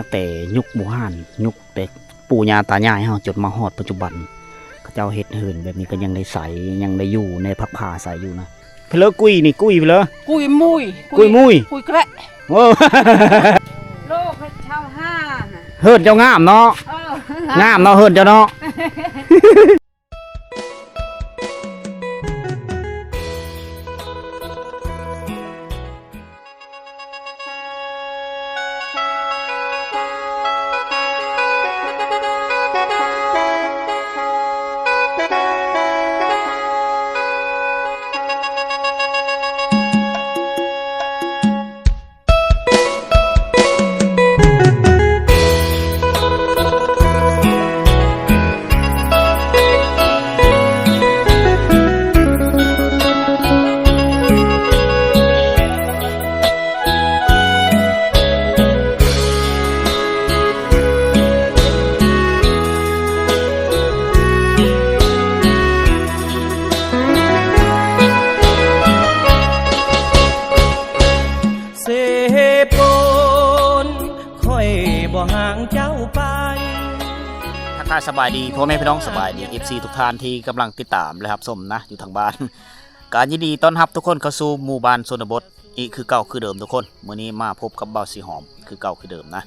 ຕັ້ງແຕ່ຍຸກບູຮານ ຍຸກແຕ່ປູ່ຍ່າຕາຍາຍເຮົາ ຈົນມາຮອດປັດຈຸບັນ ເຂົາເຈົ້າເຮັດເຮືອນແບບນີ້ກໍຍັງໄດ້ໃຊ້ ຍັງໄດ້ຢູ່ໃນພັກພາອາໄສຢູ່ນະ. ເພິ່ນເລີຍກຸຍນີ້ ກຸຍເພິ່ນເລີຍ ກຸຍມຸຍ ກຸຍມຸຍ ກຸຍແກະ ໂອ້ ໂລກເພິ່ນຊາວຫ້ານະ ເຮືອນເຈົ້າງາມເນາະ ເອີ ງາມເນາະ ເຮືອນເຈົ້າເນາະ. ເສໂປນ ຂ້ອຍບໍ່ຫ່າງເຈົ້າໄປ. ທັກທາຍສະບາຍດີພໍ່ແມ່ພີ່ນ້ອງ ສະບາຍດີເອັຟຊີທຸກທ່ານທີ່ກຳລັງຕິດຕາມ ແລະ ຮັບຊົມນະ ຢູ່ທາງບ້ານ. ກະຍິນດີຕ້ອນຮັບທຸກຄົນເຂົ້າສູ່ໝູ່ບ້ານຊົນນະບົດອີກຄືເກົ່າຄືເດີມທຸກຄົນ. ມື້ນີ້ມາພົບກັບບ່າວສີຫອມຄືເກົ່າຄືເດີມນະ.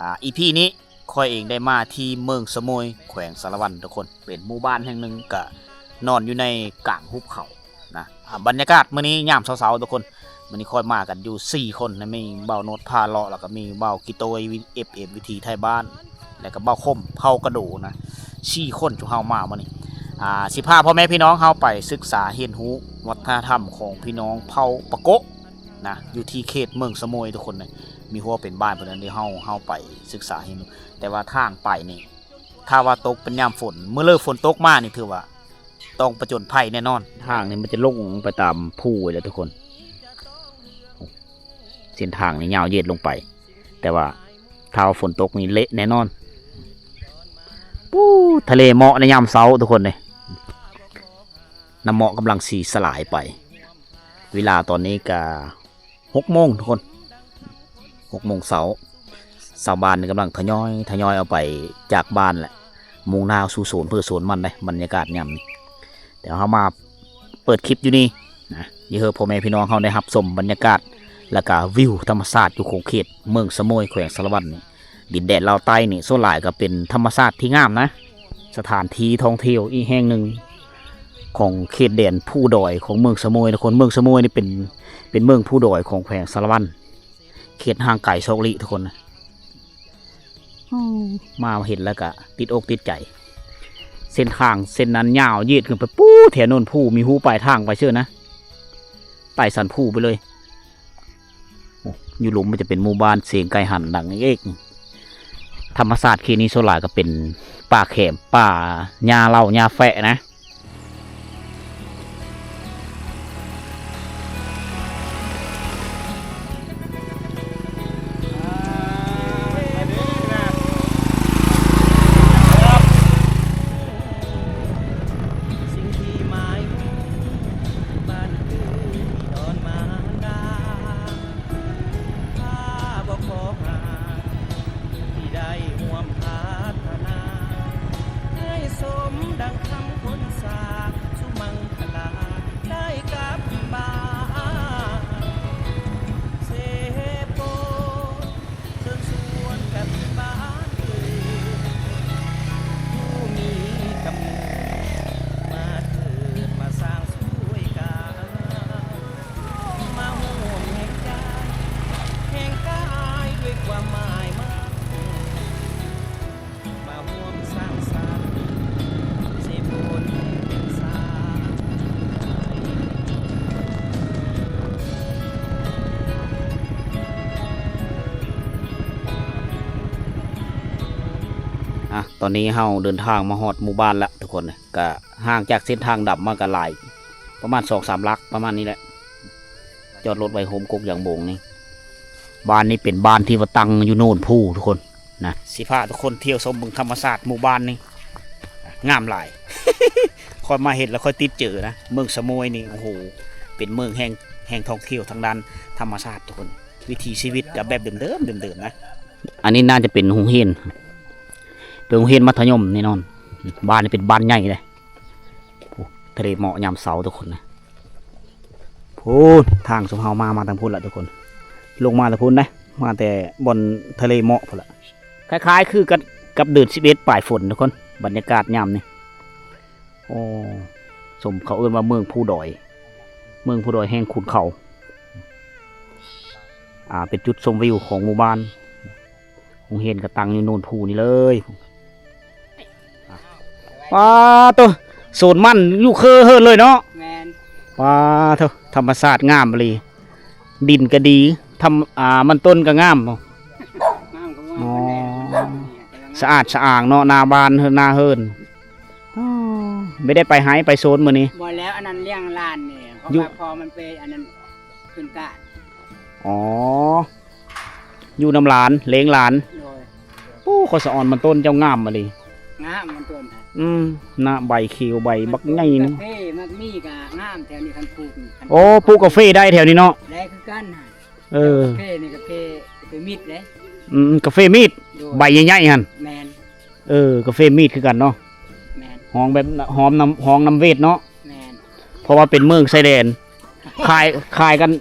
ອາ ອີພີນີ້ ຂ້ອຍເອງໄດ້ມາທີ່ເມືອງສະໂໝຍ ແຂວງສາລະວັນທຸກຄົນ ເປັນໝູ່ບ້ານແຫ່ງໜຶ່ງ ກະນອນຢູ່ໃນກາງຫຸບເຂົານະ. ອາ ບັນຍາກາດມື້ນີ້ຍາມເຊົ້າໆທຸກຄົນ ມື້ນີ້ຂ້ອຍມາກັນຢູ່ສີ່ຄົນນະ ມີບ່າວໂນດພາເລາະ ແລ້ວກໍມີບ່າວກິໂຕຍ ເອັຟເອັມ ວິຖີໄທບ້ານ ແລ້ວກໍບ່າວຄົມເຜົ່າກະໂດນະ ສີ່ຄົນ ຊຸມເຮົາມາມື້ນີ້. ອາ ຊິພາພໍ່ແມ່ພີ່ນ້ອງເຮົາໄປສຶກສາຮຽນຮູ້ວັດທະນະທຳຂອງພີ່ນ້ອງເຜົ່າປາໂກະ ນະ ຢູ່ທີ່ເຂດເມືອງສະໂໝຍທຸກຄົນເລີຍ ມີຮົ້ວເປັນບ້ານເພິ່ນນັ້ນ ທີ່ເຮົາ ເຮົາໄປສຶກສາຮຽນຮູ້. ແຕ່ວ່າທາງໄປນີ້ ຖ້າວ່າຕົກເປັນຍາມຝົນ ມື້ເລີຝົນຕົກມານີ້ ຖືວ່າຕ້ອງປະຈົນໄພແນ່ນອນ. ທາງນີ້ມັນຈະລົງໄປຕາມພູແຫຼະທຸກຄົນ ເສັ້ນທາງນີ້ຍາວເຢັດລົງໄປ ແຕ່ວ່າຖ້າວ່າຝົນຕົກນີ້ເລະແນ່ນອນ. ປູ້ ທະເລເໝາະໃນຍາມເຊົ້າທຸກຄົນເດ້ ນ້ຳເໝາະກຳລັງຊິສະຫຼາຍໄປ. ເວລາຕອນນີ້ກະຫົກໂມງທຸກຄົນ ຫົກໂມງເຊົ້າ ຊາວບ້ານກຳລັງທະຍອຍ ທະຍອຍອອກໄປຈາກບ້ານແຫຼະ ມຸ່ງໜ້າສູ່ສວນເພິ່ນສວນມັນເດ້ ບັນຍາກາດຍາມນີ້. ດຽວເຮົາມາເປີດຄລິບຢູ່ນີ້ນະ ຢາກໃຫ້ພໍ່ແມ່ພີ່ນ້ອງເຮົາໄດ້ຮັບຊົມບັນຍາກາດ ແລ້ວກະວິວທຳມະຊາດຢູ່ຂົງເຂດເມືອງສະໂໝຍ ແຂວງສາລະວັນນີ້. ດິນແດນລາວໃຕ້ນີ້ ສ່ວນຫຼາຍກໍເປັນທຳມະຊາດທີ່ງາມນະ ສະຖານທີ່ທ່ອງທ່ຽວອີກແຫ່ງໜຶ່ງຂອງເຂດແດນພູດອຍຂອງເມືອງສະໂໝຍນະ. ຄົນເມືອງສະໂໝຍນີ້ເປັນ ເປັນເມືອງພູດອຍຂອງແຂວງສາລະວັນ ເຂດຫ່າງໄກຊອກຫຼີກທຸກຄົນນະ. ໂອ້ ມາເຫັນແລ້ວກະຕິດອົກຕິດໃຈ ເສັ້ນທາງເສັ້ນນັ້ນຍາວເຢັດຂຶ້ນໄປ ປູ້ ແຖວໂນ້ນພູ ມີຮູ້ປາຍທາງໄປເຊີນະ ໄຕ່ສັນພູໄປເລີຍ. ໂອ້ ຢູ່ລຸ່ມມັນຈະເປັນໝູ່ບ້ານ ສຽງໄກ່ຫັນດັງເອກ. ທຳມະຊາດເຂດນີ້ສ່ວນຫຼາຍກໍເປັນປ່າແຂມ ປ່າຫຍ້າເຫຼົ່າຫຍ້າແຝະນະ. ສິ່ງທີ່ໝາຍ ບ້ານເກີດດອນມານດາ ຂ້າບໍ່ຂໍຫາ ທີ່ໄດ້ຮ່ວມພັດທະນາ ໃຫ້ສົມດັ່ງຄຳຄົນສາ ສຸມັງຄະລາໄດ້ກັບບ້ານ ເຊໂປ ເຊີນຊວນກັບບ້ານເກີດ ຜູ້ມີກຳເນີດ ມາເທີດມາສ້າງຊ່ວຍກັນ ມາຮ່ວມແຮງໃຈແຮງກາຍດ້ວຍຄວາມໝາຍໝັ້ນ ມາຮ່ວມສ້າງສັນເສໂປນສາ ອ່ະ ຕອນນີ້ເຮົາເດີນທາງມາຮອດໝູ່ບ້ານລະທຸກຄົນ ກະຫ່າງຈາກເສັ້ນທາງດຳມາກະຫຼາຍ ປະມານສອງສາມຫຼັກປະມານນີ້ແຫຼະ ຈອດລົດໄວ້ໂຮມກົກຢາງບົງນີ້. ບ້ານນີ້ເປັນບ້ານທີ່ວ່າຕັ້ງຢູ່ໂນ້ນພູທຸກຄົນນະ ຊິພາທຸກຄົນທ່ຽວຊົມເບິ່ງທຳມະຊາດໝູ່ບ້ານນີ້ ງາມຫຼາຍ ຂ້ອຍມາເຫັນແລ້ວຂ້ອຍຕິດໃຈນະ ເມືອງສະໂໝຍນີ້ ໂອ້ໂຫ ເປັນເມືອງແຫ່ງ ແຫ່ງທ່ອງທ່ຽວທາງດ້ານທຳມະຊາດທຸກຄົນ. ວິຖີຊີວິດກໍແບບເດີມໆ ເດີມໆ ນະ. ອັນນີ້ໜ້າຈະເປັນໂຮງຮຽນ ເປັນໂຮງຮຽນມັດທະຍົມແນ່ນອນ. ບ້ານນີ້ເປັນບ້ານໃຫຍ່ເດ້. ໂອ້ ທະເລໝອກຍາມເຊົ້າທຸກຄົນນະ. ພຸ້ນ ທາງຊຸມເຮົາມາ ມາທາງພຸ້ນລະທຸກຄົນ. ລົງມາແຕ່ພຸ້ນເດ້ ມາແຕ່ບ່ອນທະເລໝອກພຸ້ນລະ. ຄ້າຍໆຄືກັນກັບເດືອນສິບເອັດປາຍຝົນທຸກຄົນ. ບັນຍາກາດຍາມນີ້ ໂອ້ ສົມເຂົາເອີ້ນວ່າເມືອງພູດອຍ ເມືອງພູດອຍແຫ່ງຂຸນເຂົາ. ອ່າ ເປັນຈຸດຊົມວິວຂອງໝູ່ບ້ານ. ໂຮງຮຽນກໍຕັ້ງຢູ່ໂນນພູນີ້ເລີຍ. ປາໂຕ ໂຊນມັນຢູ່ເຄີເຮີນເລີຍເນາະ. ແມ່ນ. ປາໂຕ ທຳມະຊາດງາມອີ່ຫຼີ. ດິນກໍດີ ທຳ ອ່າ ມັນຕົ້ນກໍງາມ. ງາມກໍງາມ. ອໍ ປານໃດ ສະອາດສະອ້າງເນາະ ໜ້າບ້ານເຮີນ ໜ້າເຮືອນ. ອໍ ບໍ່ໄດ້ໄປໄຮ່ໄປສວນມື້ນີ້? ບໍ່ແລ້ວ ອັນນັ້ນລ້ຽງຫຼານນີ້ ເພາະວ່າພໍ່ມັນໄປອັນນັ້ນຂຶ້ນການ. ອໍ ຢູ່ນຳຫຼານ ລ້ຽງຫຼານ. ໂດຍ. ໂອ້ ຂ້ອຍສະອອນມັນຕົ້ນເຈົ້າງາມອີ່ຫຼີ. ງາມມັນຕົ້ນ. ອືມ ນະ ໃບຂຽວ ໃບບັກໃຫຍ່ນະ. ກາເຟມັກມີກໍງາມແຖວນີ້ ຄັນປູກນີ້. ໂອ້ ປູກກາເຟໄດ້ແຖວນີ້ເນາະ. ໄດ້ຄືກັນ. ເອີ ກາເຟນີ້ກາເຟ ກາເຟມີດເດ້. ອືມ ກາເຟມີດ. ໂດຍ. ໃບໃຫຍ່ໆຫັ້ນ. ແມ່ນ. ເອີ ກາເຟມີດຄືກັນເນາະ. ແມ່ນ. ຮ້ອງແບບ ຫອມນຳ ຮ້ອງນຳເວດເນາະ. ແມ່ນ. ເພາະວ່າເປັນເມືອງຊາຍແດນ. ຂາຍ ຂາຍກັນ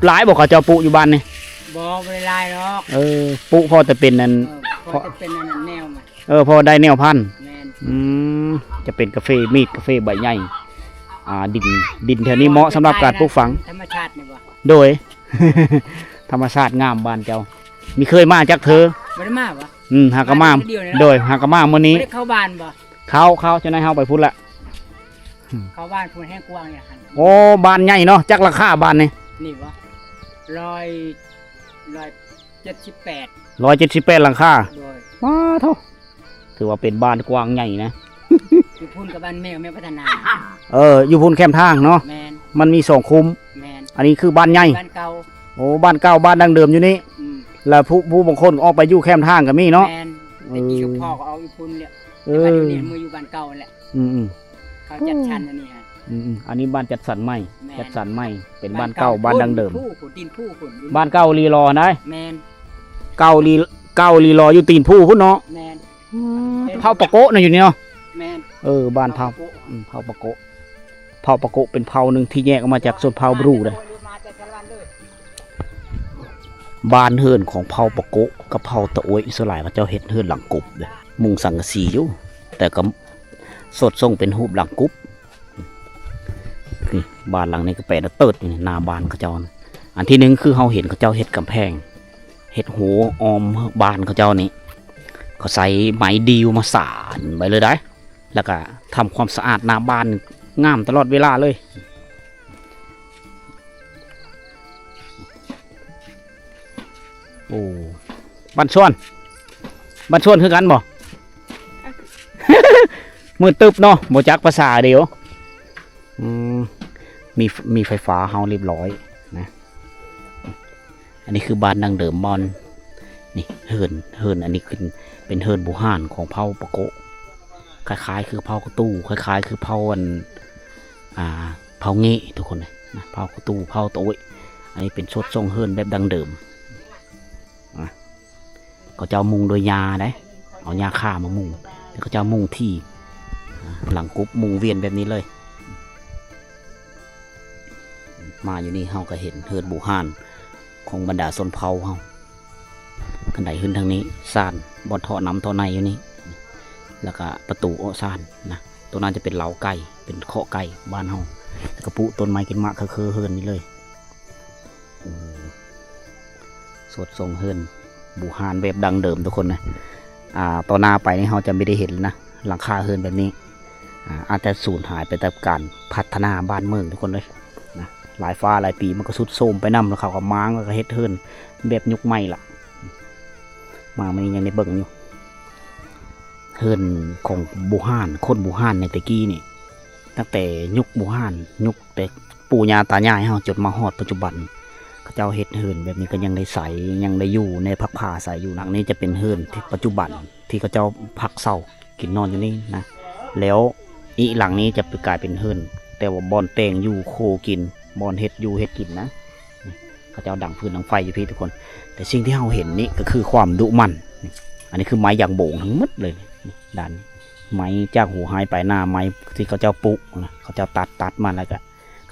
ຫຼາຍບໍ່ ເຂົາເຈົ້າປູກຢູ່ບ້ານນີ້? ບໍ່ ບໍ່ໄດ້ຫຼາຍດອກ. ເອີ ປູກພໍແຕ່ເປັນອັນ ເອີ ພໍແຕ່ເປັນອັນນັ້ນແນວມັນ. ເອີ ພໍໄດ້ແນວພັນ. ແມ່ນ. ອືມ ຈະເປັນກາເຟມີດ ກາເຟໃບໃຫຍ່. ອ່າ ດິນ ດິນແຖວນີ້ເໝາະສຳລັບການປູກຝັງ. ທຳມະຊາດນີ້ບໍ່? ໂດຍ. ທຳມະຊາດງາມບ້ານເຈົ້າ. ມີເຄີຍມາຈັກເທື່ອ? ບໍ່ໄດ້ມາບໍ່? ອືມ ຫາກະມາ. ມາເທື່ອດຽວນີ້. ໂດຍ ຫາກະມາມື້ນີ້. ບໍ່ໄດ້ເຂົ້າບ້ານບໍ່? ເຂົ້າ ເຂົ້າ ຈັ່ງໃດເຮົາໄປພຸ້ນລະ. ເຂົ້າບ້ານພຸ້ນແຮງກວ້າງຢູ່ຫັ້ນ. ໂອ້ ບ້ານໃຫຍ່ເນາະ. ຈັກຫຼັງຄາບ້ານນີ້? ນີ້ບໍ່? ຮ້ອຍ ຮ້ອຍເຈັດສິບແປດ. ຮ້ອຍເຈັດສິບແປດຫຼັງຄາ. ໂດຍ. ປາໂທ ຖືວ່າເປັນບ້ານກວ້າງໃຫຍ່ນະ. ຢູ່ພຸ້ນກັບບ້ານແມ່ ແມ່ພັດທະນາ. ເອີ ຢູ່ພຸ້ນແຄມທາງເນາະ. ແມ່ນ. ມັນມີສອງຄຸ້ມ. ແມ່ນ. ອັນນີ້ຄືບ້ານໃຫຍ່ ບ້ານເກົ່າ. ໂອ້ ບ້ານເກົ່າ ບ້ານດັ້ງເດີມຢູ່ນີ້. ອືມ. ແລ້ວຜູ້ ຜູ້ບາງຄົນອອກໄປຢູ່ແຄມທາງກໍມີເນາະ. ແມ່ນ. ເອີ ແຕ່ກີ້ກັບພໍ່ກໍເອົາຢູ່ພຸ້ນແຫຼະ. ເອີ ແຕ່ບັດນີ້ມາຢູ່ບ້ານເກົ່າແຫຼະ. ອືມໆ. ເຂົາຈັດສັນອັນນີ້. ອືມໆ. ອັນນີ້ບ້ານຈັດສັນໃໝ່. ແມ່ນ. ຈັດສັນໃໝ່ ເປັນບ້ານເກົ່າ ບ້ານດັ່ງເດີມ. ພຸ້ນ ດິນພູພຸ້ນ. ບ້ານເກົ່າລີລໍນະ. ແມ່ນ. ເກົ່າລີ ເກົ່າລີລໍຢູ່ຕີນພູພຸ້ນເນາະ. ແມ່ນ. ອືມ ເຜົ່າປາໂກະນະຢູ່ນີ້ເນາະ. ແມ່ນ. ເອີ ບ້ານເຜົ່າ ເຜົ່າປາໂກະ. ອືມ ເຜົ່າປາໂກະ. ເຜົ່າປາໂກະເປັນເຜົ່າໜຶ່ງທີ່ແຍກອອກມາຈາກຊົນເຜົ່າບຣູເດ້. ບ້ານເຮືອນຂອງເຜົ່າປາໂກະກັບເຜົ່າຕະໂອ້ຍ ສ່ວນຫຼາຍເຂົາເຈົ້າເຮັດເຮືອນຫຼັງກົບເດ້. ມຸງສັງກະສີຢູ່ ແຕ່ກໍສົດຊົງເປັນຮູບຫຼັງກົບ. ນີ້ ບ້ານຫຼັງນີ້ກໍແປນະເຕີດນີ້ ໜ້າບ້ານເຂົາເຈົ້າ. ອັນທີໜຶ່ງຄືເຮົາເຫັນເຂົາເຈົ້າເຮັດກຳແພງ ເຮັດຮົ້ວອ້ອມບ້ານເຂົາເຈົ້ານີ້ ເຂົາໃຊ້ໄມ້ດີວມາສານໄວ້ເລີຍໄດ໋. ແລ້ວກະທຳຄວາມສະອາດໜ້າບ້ານງາມຕະຫຼອດເວລາເລີຍ. ໂອ້ ບ້ານຊວນ ບ້ານຊວນຄືກັນບໍ່? ມືດຕຶບເນາະ ບໍ່ຈັກພາສາດຽວ. ອືມ ມີ ມີໄຟຟ້າເຮົາຮຽບຮ້ອຍນະ. ອັນນີ້ຄືບ້ານດັ້ງເດີມບ່ອນ ນີ້ເຮືອນ ເຮືອນອັນນີ້ຂຶ້ນເປັນເຮືອນບູຮານຂອງເຜົ່າປາໂກະ ຄ້າຍໆຄືເຜົ່າກະຕູ ຄ້າຍໆຄືເຜົ່າອັນ ອ່າ ເຜົ່າເງະທຸກຄົນເລີຍນະ ເຜົ່າກະຕູ ເຜົ່າໂຕຍ. ອັນນີ້ເປັນສົດຊົງເຮືອນແບບດັ້ງເດີມນະ. ເຂົາເຈົ້າມຸງໂດຍຫຍ້າເດ້ ເອົາຫຍ້າຄາມາມຸງ ແຕ່ເຂົາເຈົ້າມຸງທີ່ ອ່າ ຫຼັງກົບມຸງວຽນແບບນີ້ເລີຍ. ມາຢູ່ນີ້ເຮົາກໍເຫັນເຮືອນບູຮານຂອງບັນດາຊົນເຜົ່າເຮົາ. ຄັນໄດຂຶ້ນທາງນີ້ ຊານ ບ່ອນທໍ່ນ້ຳທໍ່ໃນຢູ່ນີ້ ແລ້ວກະປະຕູເອາະຊານນະ. ຕົວນັ້ນຈະເປັນເລົ້າໄກ່ ເປັນເຄາະໄກ່ບ້ານເຮົາ ແລ້ວກະປູກຕົ້ນໄມ້ກິນໝາກເຄີໆເຮືອນນີ້ເລີຍ. ໂອ້ ສົດຊົງເຮືອນບູຮານແບບດັ້ງເດີມທຸກຄົນນະ. ອ່າ ຕໍ່ໜ້າໄປນີ້ເຮົາຈະບໍ່ໄດ້ເຫັນນະ ຫຼັງຄາເຮືອນແບບນີ້ ອ່າ ອາດຈະສູນຫາຍໄປຕາມການພັດທະນາບ້ານເມືອງທຸກຄົນເອີຍນະ. ຫຼາຍຟ້າຫຼາຍປີມັນກໍຊຸດໂຊມໄປນຳ ແລ້ວເຂົາກໍມ້າງ ແລ້ວກໍເຮັດເຮືອນແບບຍຸກໃໝ່ລະ. ມາມື້ນີ້ຍັງໄດ້ເບິ່ງຢູ່ ເຮືອນຂອງບູຮານ ຄົນບູຮານໃນແຕ່ກີ້ນີ້ ຕັ້ງແຕ່ຍຸກບູຮານ ຍຸກແຕ່ປູ່ຍ່າຕາຍາຍເຮົາ ຈົນມາຮອດປັດຈຸບັນ ເຂົາເຈົ້າເຮັດເຮືອນແບບນີ້ກໍຍັງໄດ້ໃຊ້ ຍັງໄດ້ຢູ່ ໄດ້ພັກພາອາໄສຢູ່. ຫຼັງນີ້ຈະເປັນເຮືອນທີ່ປັດຈຸບັນ ທີ່ເຂົາເຈົ້າພັກເຊົາກິນນອນຢູ່ນີ້ນະ. ແລ້ວອີກຫຼັງນີ້ຈະໄປກາຍເປັນເຮືອນ ແຕ່ວ່າບ່ອນແຕ່ງຢູ່ຄູ່ກິນ ບ່ອນເຮັດຢູ່ເຮັດກິນນະ. ເຂົາເຈົ້າດັງຟືນດັງໄຟຢູ່ພີ້ທຸກຄົນ. ແຕ່ສິ່ງທີ່ເຮົາເຫັນນີ້ກໍຄືຄວາມດຸໝັ່ນ. ນີ້ ອັນນີ້ຄືໄມ້ຢາງໂບງທັງໝົດເລີຍ. ນີ້ ດ້ານນີ້ ໄມ້ຈາກຫູໄຮ່ປາຍນາ, ໄມ້ທີ່ເຂົາເຈົ້າປູກນະ, ເຂົາເຈົ້າຕັດ, ຕັດມາແລ້ວກໍ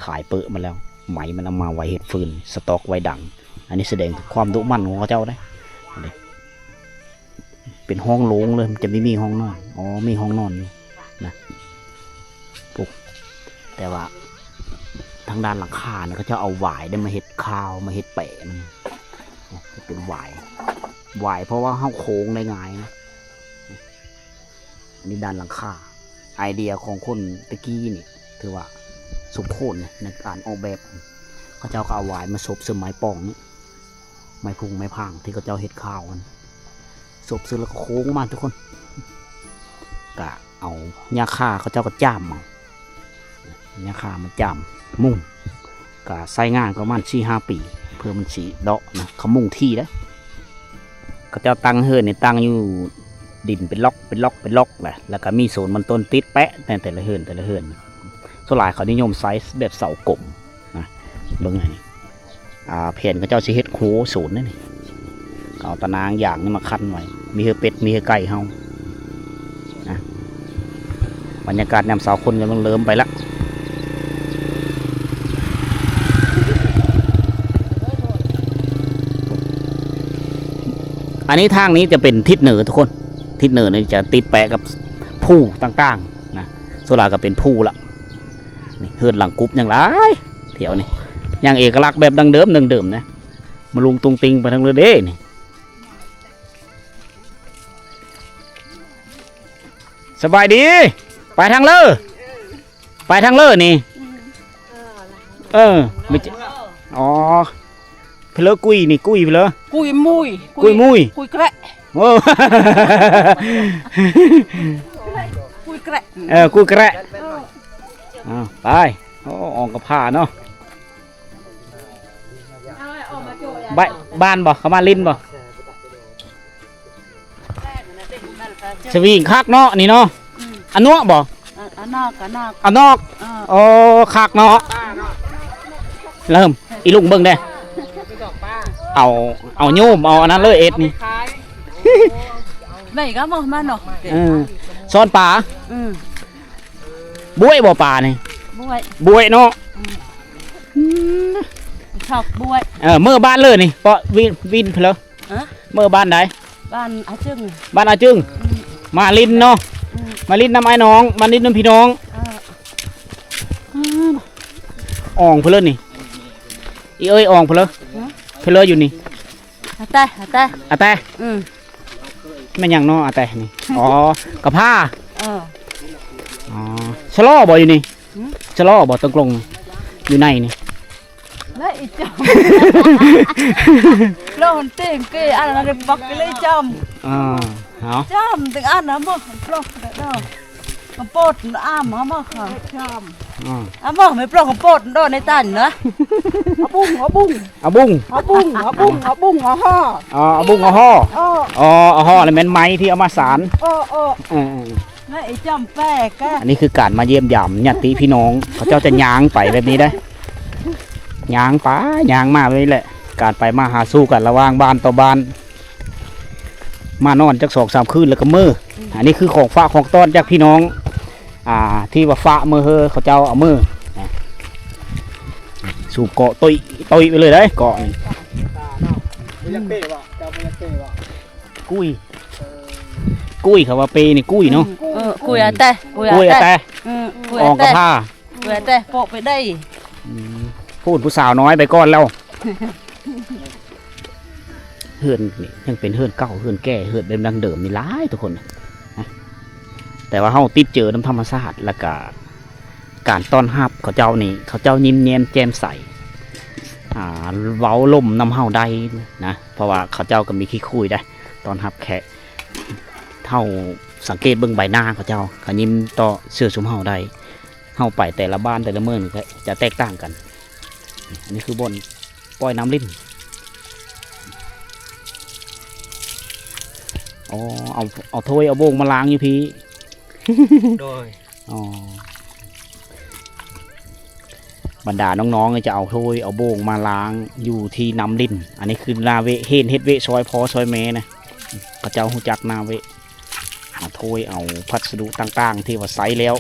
ຂາຍເປິມາແລ້ວ. ໄມ້ມັນເອົາມາໄວ້ເຮັດຟືນ, ສະຕັອກໄວ້ດັງ. ອັນນີ້ສະແດງເຖິງຄວາມດຸໝັ່ນຂອງເຂົາເຈົ້າເດ້. ເປັນຫ້ອງໂລ່ງເລີຍ, ມັນຈະບໍ່ມີຫ້ອງນອນ. ອໍ ມີຫ້ອງນອນຢູ່ນະ. ປຸກ ແຕ່ວ່າທາງດ້ານຫຼັງຄານະ ເຂົາເຈົ້າເອົາຫວາຍໄດ້ມາເຮັດຄາວ ມາເຮັດແປະມັນ. ເປັນຫວາຍ, ຫວາຍເພາະວ່າເຮົາໂຄ້ງໄດ້ງ່າຍນະ. ອັນນີ້ດ້ານຫຼັງຄາ. ໄອເດຍຂອງຄົນແຕ່ກີ້ນີ້ຖືວ່າສົມຄວນໃນການອອກແບບ. ເຂົາເຈົ້າກໍເອົາຫວາຍມາສົບເຊິ່ງໄມ້ປ່ອງນີ້, ໄມ້ພຸງໄມ້ພາງທີ່ເຂົາເຈົ້າເຮັດຄາວຫັ້ນ, ສົບເຊິ່ງແລ້ວກໍໂຄ້ງມາທຸກຄົນ. ກະເອົາຫຍ້າຄາ, ເຂົາເຈົ້າກໍຈ້າມເອົາ ຫຍ້າຄາມາຈ້າມມຸງ. ກະໃຊ້ງານປະມານສີ່ຫ້າປີ ເພື່ອມັນຊິເດາະນະ, ເຂົາມຸງທີ່ເດ້. ເຂົາເຈົ້າຕັ້ງເຮືອນນີ້ຕັ້ງຢູ່ດິນເປັນລັອກ ເປັນລັອກ ເປັນລັອກແຫຼະ, ແລ້ວກໍມີສວນມັນຕົ້ນຕິດແປະໃນແຕ່ລະເຮືອນ ແຕ່ລະເຮືອນ. ສ່ວນຫຼາຍເຂົານິຍົມໃຊ້ແບບເສົາກົມນະ. ເບິ່ງອັນນີ້ ອ່າ ແຜນເຂົາເຈົ້າຊິເຮັດໂຄສວນເດ້ນີ້, ເອົາຕາໜ່າງຢາງນີ້ມາຄັນໄວ້, ມີເຮືອເປັດ ມີເຮືອໄກ່ເຮົາ. ນະ ບັນຍາກາດຍາມເຊົ້າ ຄົນກຳລັງເລີ່ມໄປລະ. ອັນນີ້ທາງນີ້ຈະເປັນທິດເໜືອທຸກຄົນ, ທິດເໜືອນີ້ຈະຕິດແປະກັບພູຕ່າງໆນະ, ສ່ວນຫຼາຍກໍເປັນພູລະ. ນີ້ເຮືອນຫຼັງກຸບຍັງຫຼາຍແຖວນີ້, ຍັງເອກະລັກແບບດັ້ງເດີມ ດັ້ງເດີມນະ. ມາລຸງຕຸງຕິງໄປທາງເລີເດ້ນີ້. ສະບາຍດີ. ໄປທາງເລີ ໄປທາງເລີນີ້. ເອີ ມີ ອໍ ເພີເລີ ກຸຍນີ້ ກຸຍເພີເລີ ກຸຍມຸຍ ກຸຍມຸຍ ກຸຍແກະ ໂອ້ ກຸຍແກະ ເອີ ກຸຍແກະ. ເອີ ອ້າວ ໄປ. ໂອ້ ອອງກະພາເນາະ. ບ້ານບໍ່? ເຂົາມາຫຼິ້ນບໍ່? ສະວິງຄັກເນາະນີ້ເນາະ. ອານວກບໍ່? ອານອກ ອານອກ ອານອກ. ເອີ ໂອ້ ຄັກເນາະ. ເລີ່ມ ອີລຸງເບິ່ງແດ່. ເອົາ ເອົາໂຍມ ເອົາອັນນັ້ນເລີຍ ເອັດນີ້. ໄດ້ກໍມາ ມາເນາະ. ເອີ ຊ້ອນປາ. ອືມ. ບົວບໍ່ປານີ້? ບົວ ບົວເນາະ. ອືມ ອືມ ຊອກບົວ. ເອີ ເມືອບ້ານເລີນີ້ ເພາະວິນ ວິນເພີເລີ. ຮະ? ເມືອບ້ານໃດ? ບ້ານອາຈຶງ. ບ້ານອາຈຶງ. ອືມ ມາຫຼິ້ນເນາະ. ອືມ ມາຫຼິ້ນນຳອ້າຍນ້ອງ ມາຫຼິ້ນນຳພີ່ນ້ອງ. ເອີ ອອງເພີເລີນີ້ ອີເອີຍ ອອງເພີເລີ. ຮະ? ເພີເລີຢູ່ນີ້ ອາແຕ ອາແຕ ອາແຕ. ອືມ ແມ່ນຫຍັງເນາະ ອາແຕນີ້? ອໍ ກະພາ. ເອີ ອໍ ສະລໍບໍ່ຢູ່ນີ້? ຫື? ສະລໍບໍ່ຕົງລົງຢູ່ໃນນີ້? ແລະອີຈອມ ລອນເຕັງເກ ອັນນັ້ນປັກເລີຍຈອມ. ອໍ ເອົາ ຈອມ ເຕັງອັນນະ ມາປອກເດີ. ກະໂປດອາມາ ມາຄ່ະ ຈອມ. ອືມ ອາມາ ແມ່ປອກກະໂປດໂດໃນຕັນນະ. ອາບຸງ ອາບຸງ ອາບຸງ ອາບຸງ ອາບຸງ ອາບຸງ ອາຮໍ. ອໍ ອາບຸງ ອາຮໍ. ອໍ ອາຮໍລະແມ່ນໄມ້ທີ່ເອົາມາສານ. ເອີ ເອີ ເອີ ເອີ. ນະ ໄອ້ຈຳແປກະ ອັນນີ້ຄືການມາຢ້ຽມຢາມຍາດຕິພີ່ນ້ອງ ເຂົາເຈົ້າຈະຍ່າງໄປແບບນີ້ເດ້ ຍ່າງໄປຍ່າງມາແບບນີ້ແຫຼະ ການໄປມາຫາສູ່ກັນລະຫວ່າງບ້ານຕໍ່ບ້ານ ມານອນຈັກສອງສາມຄືນແລ້ວກໍເມືອ. ອັນນີ້ຄືຂອງຝາກຂອງຕ້ອນຈາກພີ່ນ້ອງ ອ່າ ທີ່ວ່າຝາກເມືອເຮີ ເຂົາເຈົ້າເອົາເມືອ. ສູບເກາະຕຸ້ຍຕຸ້ຍໄປເລີຍເດ້ ເກາະນີ້. ກຸຍ ກຸຍ ເຂົາວ່າເປນີ້ກຸຍເນາະ. ເອີ ກຸຍອາແຕ ກຸຍອາແຕ. ອືມ ກຸຍອອງກະພາ ເພື່ອແຕ່ໂປະໄປໄດ້. ອືມ ຜູ້ ຜູ້ສາວນ້ອຍໄປກ່ອນແລ້ວ. ເຮືອນນີ້ຍັງເປັນເຮືອນເກົ່າ ເຮືອນແກ່ ເຮືອນແບບດັ້ງເດີມນີ້ຫຼາຍທຸກຄົນນະ ແຕ່ວ່າເຮົາຕິດເຈີນຳທຳມະຊາດ ແລ້ວກະການຕ້ອນຮັບເຂົາເຈົ້ານີ້ ເຂົາເຈົ້າຍິ້ມແຍ້ມແຈ່ມໃສ ອ່າ ເວົ້າລົມນຳເຮົາໄດ້ນະ ເພາະວ່າເຂົາເຈົ້າກໍມີຂີ້ຄຸຍໄດ໋ ຕ້ອນຮັບແຂກ. ເຮົາສັງເກດເບິ່ງໃບໜ້າເຂົາເຈົ້າ ເຂົາຍິ້ມຕໍ່ເສືອຊຸມເຮົາໄດ້. ເຮົາໄປແຕ່ລະບ້ານແຕ່ລະເມືອງນີ້ກະຈະແຕກຕ່າງກັນ. ອັນນີ້ຄືບ່ອນປ່ອຍນ້ຳລິ້ນ. ອໍ ເອົາ ເອົາຖ້ວຍເອົາໂບງມາລ້າງຢູ່ພີ້. ໂດຍ. ອໍ ເ ບັນດານ້ອງໆຈະເອົາຖ້ວຍເອົາໂບງມາລ້າງຢູ່ທີ່ນ້ຳລິນ. ອັນນີ້ຄືນ້າເວະ ເຫັນເຮັດເວະຊ່ອຍພໍ່ຊ່ອຍແມ່ນະ ເຂົາເຈົ້າຮູ້ຈັກນ້າເວະ ມາຖ້ວຍເອົາພັດສະດຸຕ່າງໆທີ່ວ່າໃຊ້ແລ້ວ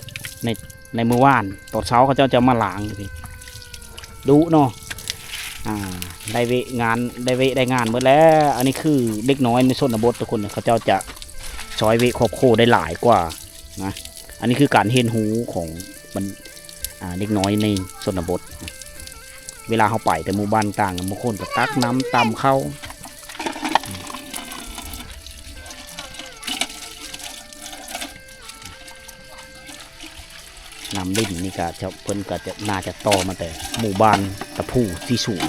ໃນ ໃນມື້ວານ ຕອນເຊົ້າເຂົາເຈົ້າຈະມາລ້າງຢູ່ພີ້ ດຸເນາະ. ອ່າ ໄດ້ເວະງານ ໄດ້ເວະໄດ້ງານເບິດແລ້ວ. ອັນນີ້ຄືເດັກນ້ອຍໃນຊົນນະບົດທຸກຄົນ ເຂົາເຈົ້າຈະຊ່ອຍເວະຄອບຄົວໄດ້ຫຼາຍກວ່ານະ. ອັນນີ້ຄືການຮຽນຮູ້ຂອງບັນ ອ່າ ເດັກນ້ອຍໃນຊົນນະບົດ. ເວລາເຮົາໄປແຕ່ໝູ່ບ້ານຕ່າງ ບາງຄົນກໍຕັກນ້ຳຕຳເຂົ້າ. ນ້ຳລິນນີ້ກໍຈະ ເພິ່ນກໍຈະ ໜ້າຈະຕໍ່ມາແຕ່ໝູ່ບ້ານຕະພູທີ່ສູງ.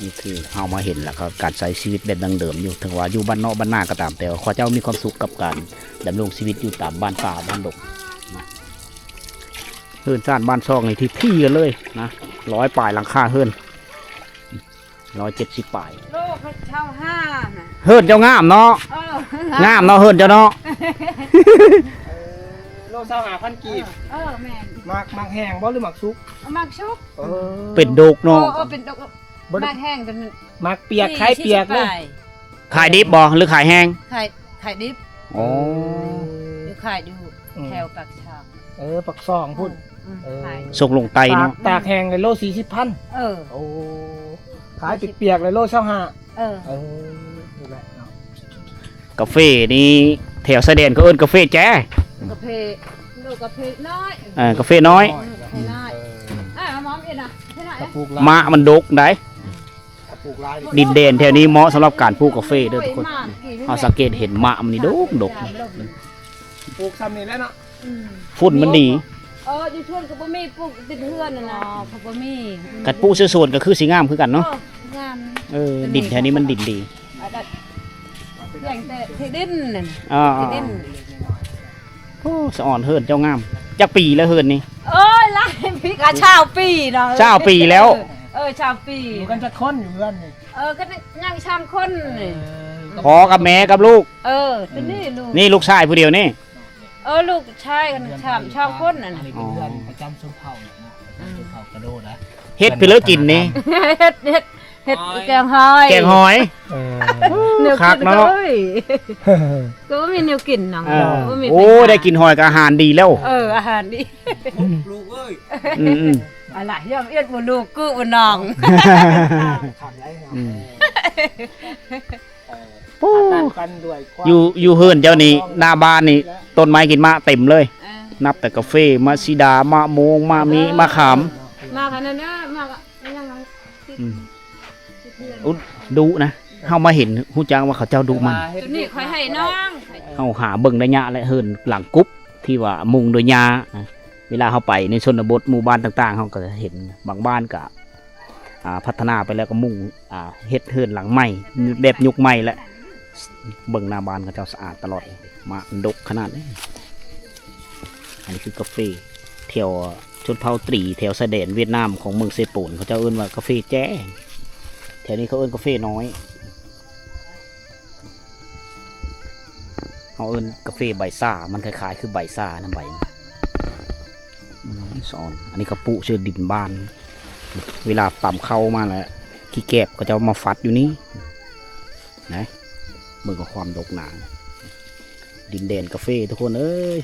ນີ້ຄືເຮົາມາເຫັນແລ້ວກໍການໃຊ້ຊີວິດແບບດັ້ງເດີມຢູ່ ເຖິງວ່າຢູ່ບ້ານນອກບ້ານນາກໍຕາມ ແຕ່ວ່າເຂົາເຈົ້າມີຄວາມສຸກກັບການດຳລົງຊີວິດຢູ່ຕາມບ້ານປ່າບ້ານດົງນະ. ເຮືອນຊານບ້ານຊ່ອງນີ້ທີ່ໆກັນເລີຍນະ ຮ້ອຍປາຍຫຼັງຄາເຮືອນ ຮ້ອຍເຈັດສິບປາຍ. ໂລເຈັດສິບຫ້ານະ. ເຮືອນເຈົ້າງາມເນາະ. ເອີ ງາມເນາະເຮືອນເຈົ້າເນາະ. ເອີ ໂລຊາວຫ້າພັນກີບ. ເອີ ແມ່ນ. ໝາກ ໝາກແຫ້ງບໍ່ ຫຼືໝາກສຸກ? ໝາກສຸກ. ເອີ ເປັນດົກເນາະ. ເອີ ເປັນດົກ. ໝາກແຫ້ງ ໝາກປຽກ ຂາຍປຽກເລີຍ. ຂາຍດິບບໍ່ ຫຼືຂາຍແຫ້ງ? ຂາຍ ຂາຍດິບ. ອໍ ເອີ ຢູ່ຂາຍຢູ່ ອືມ ແຖວປາກຊ່ອງ. ເອີ ປາກຊ່ອງພຸ້ນ. ເອີ ເອີ ຂາຍ ສົ່ງລົງໃຕ້ເນາະ. ຕາກ ຕາກແຫ້ງເລີຍໂລສີ່ສິບພັນ. ເອີ ໂອ້ ຂາຍປຽກໆເລີຍໂລຊາວຫ້າ. ເອີ ເອີ ນີ້ແຫຼະເນາະ. ກາເຟນີ້ແຖວຊາຍແດນເຂົາເອີ້ນກາເຟແຈ. ກາເຟ ໂລກາເຟນ້ອຍ. ເອີ ກາເຟນ້ອຍ. ອືມ ກາເຟນ້ອຍ. ເອີ ເອີ ມາມອມອີກນະ ກະປຸກລະ ໝາກມັນດົກໃດ. ດິນແດນແຖວນີ້ເໝາະສຳລັບການປູກກາເຟເດີທຸກຄົນ. ເຮົາສັງເກດເຫັນໝາກມັນນີ້ດົກໆ ປູກຊ່ຳນີ້ແຫຼະເນາະ. ອືມ ຝຸ່ນມັນດີ. ເອີ ຢູ່ສວນກໍບໍ່ມີ ປູກຕິດເຮືອນຫັ້ນນະ. ເຂົາບໍ່ມີ. ຄັນປູກໃສ່ສວນກໍຄືຊິງາມຄືກັນເນາະ. ເອີ ງາມ. ເອີ ດິນແຖວນີ້ມັນດິນດີ. ອາ ແຕ່ທີ່ດິນນັ້ນ. ອໍ ທີ່ດິນ. ໂອ້ ສະອອນເຮືອນເຈົ້າງາມ. ຈັກປີແລ້ວເຮືອນນີ້? ໂອ້ຍ ຫຼາຍປີ ກະຊາວປີເນາະ. ຊາວປີແລ້ວ. ເອີ ຊາວປີ. ຢູ່ກັນຈັກຄົນຢູ່ເຮືອນນີ້? ເອີ ກໍຍັງສາມຄົນນີ້. ພໍ່ກັບແມ່ກັບລູກ. ເອີ ຕົວນີ້ລູກ. ນີ້ລູກຊາຍຜູ້ດຽວນີ້. ເອີ ລູກຊາຍກັນສາມ ສອງຄົນນັ້ນ. ອັນນີ້ເປັນເຮືອນປະຈຳຊົນເຜົ່າເນາະ ປະຈຳຊົນເຜົ່າກະໂດນະ. ເຮັດເພື່ອກິນນີ້. ເຮັດ ເຮັດ ເຮັດແກງຫອຍ. ແກງຫອຍ. ເອີ ແນວກິນ ຄັກເນາະ. ໂອ້ຍ ກໍບໍ່ມີແນວກິນເນາະ. ເອີ ບໍ່ມີ. ໂອ້ ໄດ້ກິນຫອຍກໍອາຫານດີແລ້ວ. ເອີ ອາຫານດີ. ອືມໆ ອະລະ ຍາມເອັດບໍ່ລູກ ກູບໍ່ນ້ອງ. ອືມ ໂອ້ ຢູ່ ຢູ່ເຮືອນເຈົ້ານີ້ ໜ້າບ້ານນີ້ ຕົ້ນໄມ້ກິນໝາກເຕັມເລີຍ. ເອີ ນັບແຕ່ກາເຟ ໝາກສີດາ ໝາກໂມງ ໝາກມີ ເອີ ໝາກຂາມ. ໝາກອັນນັ້ນນະ ໝາກ ອືມ ອຸ ດຸນະ. ເຮົາມາເຫັນ ຮູ້ຈັກວ່າເຂົາເຈົ້າດຸມັນ. ຕົວນີ້ຂ້ອຍໃຫ້ນ້ອງ. ເຮົາຫາເບິ່ງໄດ້ຍາກແຫຼະ ເຮືອນຫຼັງກຸບທີ່ວ່າມຸງດ້ວຍຫຍ້ານະ. ເວລາເຮົາໄປໃນຊົນນະບົດ ໝູ່ບ້ານຕ່າງໆ ເຮົາກໍຈະເຫັນ ບາງບ້ານກໍ ອ່າ ພັດທະນາໄປແລ້ວກໍມຸງ ອ່າ ເຮັດເຮືອນຫຼັງໃໝ່ ແບບຍຸກໃໝ່ແຫຼະ. ເບິ່ງໜ້າບ້ານເຂົາເຈົ້າສະອາດຕະຫຼອດ ໝາກມັນດົກຂະໜາດ. ອັນນີ້ຄືກາເຟ ແຖວຊົນເຜົ່າຕີ ແຖວຊາຍແດນຫວຽດນາມຂອງເມືອງເຊໂປນ ເຂົາເຈົ້າເອີ້ນວ່າກາເຟແຈ້. ແຖວນີ້ເຂົາເອີ້ນກາເຟນ້ອຍ. ເຮົາເອີ້ນກາເຟໃບຊາ ມັນຄ້າຍໆຄືໃບຊານະ ໃບ. ອືມ ສອນ ອັນນີ້ເຂົາປູກໃສ່ດິນບ້ານ. ເວລາຕຳເຂົ້າມາແລ້ວ ຂີ້ແກບເຂົາເຈົ້າມາຟັດຢູ່ນີ້ນະ. ເບິ່ງຄວາມດົກໜາ ດິນແດນກາເຟທຸກຄົນເອີຍ.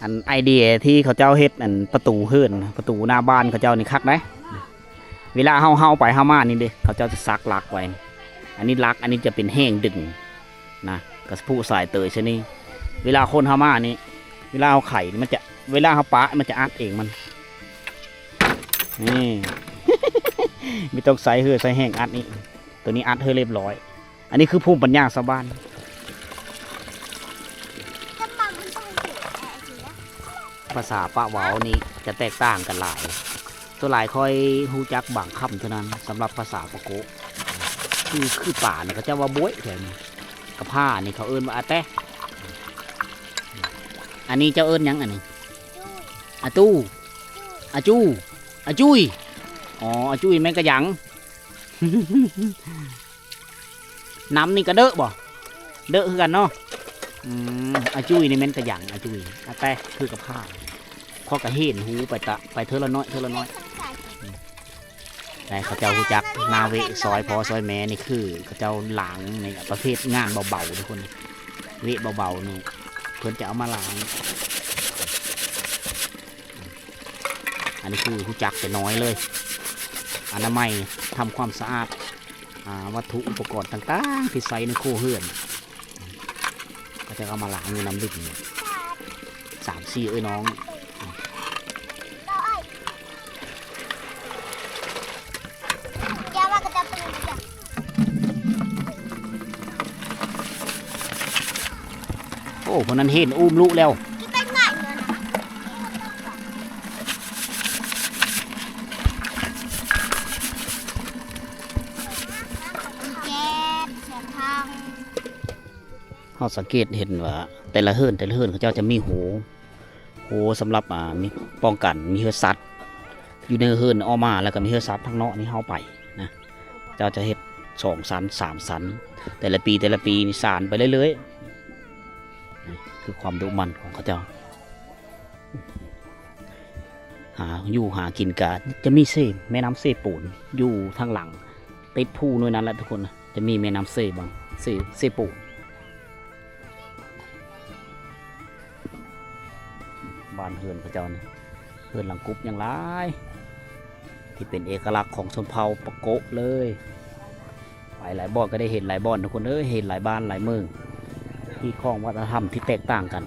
ອັນໄອເດຍທີ່ເຂົາເຈົ້າເຮັດ ອັນປະຕູເຮືອນ ປະຕູໜ້າບ້ານເຂົາເຈົ້ານີ້ຄັກໃດ. ເວລາເຮົາ ເຮົາໄປເຮົາມານີ້ເດ້ ເຂົາເຈົ້າຈະສັກຫຼັກໄວ້. ອັນນີ້ຫຼັກ ອັນນີ້ຈະເປັນແຮງດຶງນະ ກະຜູກສາຍເຕີຍໃສ່ນີ້. ເວລາຄົນເຮົາມານີ້ ເວລາເຮົາໄຂມັນຈະ ເວລາເຮົາປະມັນຈະອັດເອງມັນ. ນີ້ ບໍ່ຕ້ອງໃຊ້ເຫື່ອໃຊ້ແຮງອັດນີ້. ໂຕນີ້ອັດໃຫ້ຮຽບຮ້ອຍ. ອັນນີ້ຄືພູມປັນຍາຊາວບ້ານ. ພາສາປະເວົ້ານີ້ຈະແຕກຕ່າງກັນຫຼາຍ. ສ່ວນຫຼາຍຂ້ອຍຮູ້ຈັກບາງຄຳເທົ່ານັ້ນ ສຳລັບພາສາປາໂກະ. ຄື ຄືປານີ້ເຂົາເຈົ້າວ່າໂບຍແຖວນີ້. ກະພ້ານີ້ເຂົາເອີ້ນວ່າອາແຕ. ອັນນີ້ເຈົ້າເອີ້ນຫຍັງອັນນີ້? ອາຕູ້. ອາຈູ. ອາຈູຍ. ອໍ ອາຈູຍແມ່ນກະຫຍັງ? ນຳນີ້ກະເດີະບໍ່? ເດີະຄືກັນເນາະ. ອືມ ອາຈຸຍນີ້ແມ່ນກະຫຍັງ? ອາຈຸຍ ອາແຕ ຄືກະພ້າ. ເຂົາກໍເຫັນຮູ້ໄປຕະ ໄປເທື່ອລະໜ້ອຍ ເທື່ອລະໜ້ອຍ. ໃນເຂົາເຈົ້າຮູ້ຈັກນາເວະ ຊ່ອຍພໍ່ຊ່ອຍແມ່ ນີ້ຄືເຂົາເຈົ້າລ້າງໃນປະເພດງານເບົາໆ ທຸກຄົນ. ເວະເບົາໆນີ້ເພິ່ນຈະເອົາມາລ້າງ. ອັນນີ້ຄືຮູ້ຈັກແຕ່ນ້ອຍເລີຍ ອະນາໄມ ທຳຄວາມສະອາດ ອາ ວັດຖຸອຸປະກອນຕ່າງໆ ທີ່ໃຊ້ໃນຄົວເຮືອນ ເຂົາຈະເອົາມາລ້າງຢູ່ນ້ຳລິກນີ້ ສາມສີ່ເອື້ອຍນ້ອງ. ໂອ້ ຄົນນັ້ນເຫັນ ອູ້ມລຸແລ້ວ. ເຮົາສັງເກດເຫັນວ່າແຕ່ລະເຮືອນ ແຕ່ລະເຮືອນເຂົາເຈົ້າຈະມີໂຮ ໂຮສຳລັບ ອ່າ ມີປ້ອງກັນ ມີເຮືອສັດຢູ່ໃນເຮືອນອອກມາ ແລ້ວກໍມີເຮືອສັດທາງນອກນີ້ເຮົາໄປນະ. ເຈົ້າຈະເຮັດສອງຊັ້ນ ສາມຊັ້ນ ແຕ່ລະປີ ແຕ່ລະປີນີ້ສານໄປເລື້ອຍໆ. ນີ້ຄືຄວາມດຸໝັ່ນຂອງເຂົາເຈົ້າ. ຫາຢູ່ຫາກິນກະຈະມີເຊ ແມ່ນ້ຳເຊໂປນຢູ່ທາງຫຼັງ ຕິດພູໜ່ວຍນັ້ນແຫຼະທຸກຄົນນະ ຈະມີແມ່ນ້ຳເຊບັງ ເຊ ເຊໂປນ. ບ້ານເຮືອນເຂົາເຈົ້ານີ້ ເຮືອນຫຼັງກຸບຍັງຫຼາຍ ທີ່ເປັນເອກະລັກຂອງຊົນເຜົ່າປາໂກະເລີຍ. ໄປຫຼາຍບ່ອນກໍໄດ້ເຫັນຫຼາຍບ່ອນ ທຸກຄົນເອີຍ ເຫັນຫຼາຍບ້ານຫຼາຍເມືອງ ທີ່ຂອງວັດທະນະທຳທີ່ແຕກຕ່າງກັນ.